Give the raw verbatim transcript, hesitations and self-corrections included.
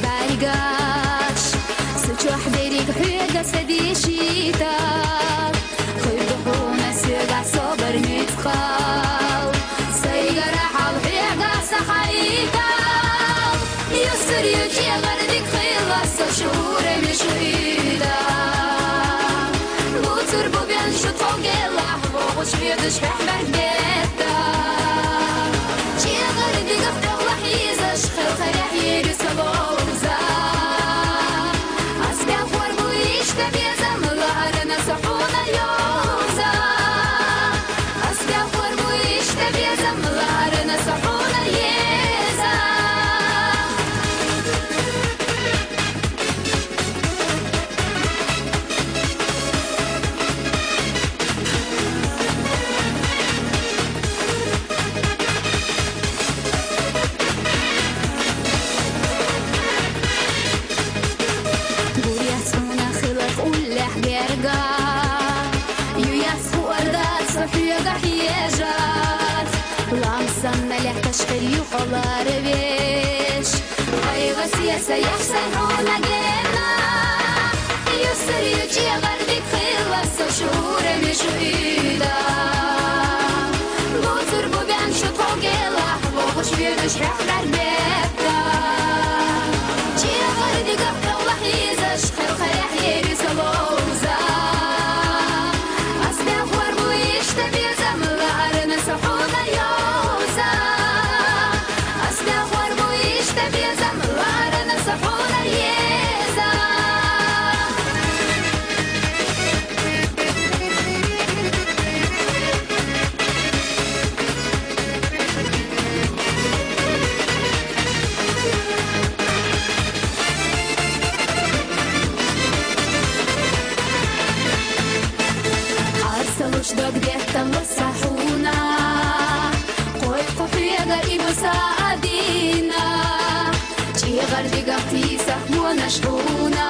бӀаргаш, са чохь берриг хьоьга са дешийтар, хир ду хьуна соьгахь собар, муьцкъал, сайгара хьал хьоьга са хьайкал. Юсур ю, чӀегӀардиг хилла со шура мешуьйда. Буцур бу бен шу тхо гелахь, вогӀуш хьоьдуш хьехь бӀарг бетта. ЧӀегӀардигах тӀехула хьийзаш, хелхарехь ери со ловза. Ас белхор бу иштта безам, лаарана со хьуна йовза. Ас белхор бу иштта безам, лаарана со хьуна еза. Гур яц хьуна хилар уллехь берга, ю яц хӀор дац со хьоьга хьежат, лам санна лаьтташ хир ю хьо ларвеш. ГӀайгӀа, сесаеш сай хьуна гена, юсур ю, чӀегӀардиг хилла со шура мешуьйда. Буцур бу бен шу тхо гелахь, вогӀуш хьоьдуш хьехь бӀарг бетта. ЧӀегӀардигах тӀехула хьийзаш, хелхарехь ери со ловза. Ас белхор бу иштта безам, лаарана со хьуна йовза. Ас белхор бу иштта безам, лаарана со хьуна еза. Арсалуш дог детталла са хьуна, кхойкху хьоьга и буса а дина. ЧӀегӀардигах тийсахь монаш хьуна.